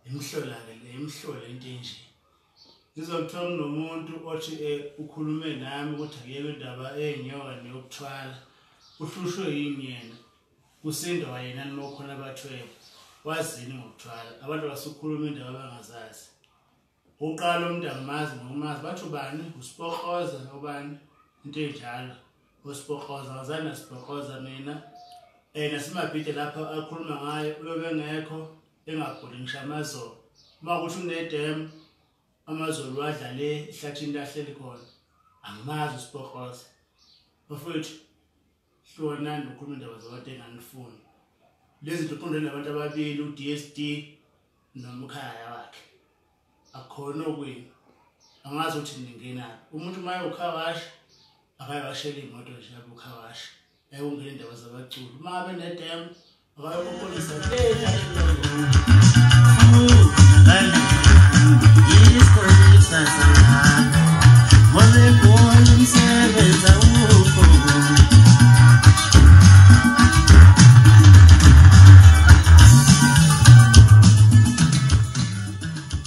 Imhlola ke le imhlola into enje. Ngizokuthiwa kunomuntu othi ukhulume nami ukuthi akuyeke indaba eyinyoka neyokuthwala. Uhlushwe yini yena? Kusindwa yena noma khona abathwele. Wazini ngokuthwala? Abantu abasukhuluma indaba abangazazi. Uqala umuntu angimazi ngokumazi bathi ubani? Usipokoza ubani? Into enjalo. Usipokoza awuzani nasipokoza mina. Nasemabhide lapha akhuluma ngayo uyobe engekho engaguli ngisho amazolo. Uma kuthi unedem amazolo wadlale ehlathini lahleli khona. Angimazi usipokoza. Bafowethu hlukanani nokukhuluma indaba zabantu enganifuni. Lezi zinto uqondene nabantu ababili uDSD nomkhaya wakhe. Akukhona okwenu. Angazi ukuthi ningenaphi. Umuntu uma eyokhawashi akayewashela imoto nje yabo khawashi. Ayongena indaba zabaculi. Uma ngabe nedem akayokupolisa le.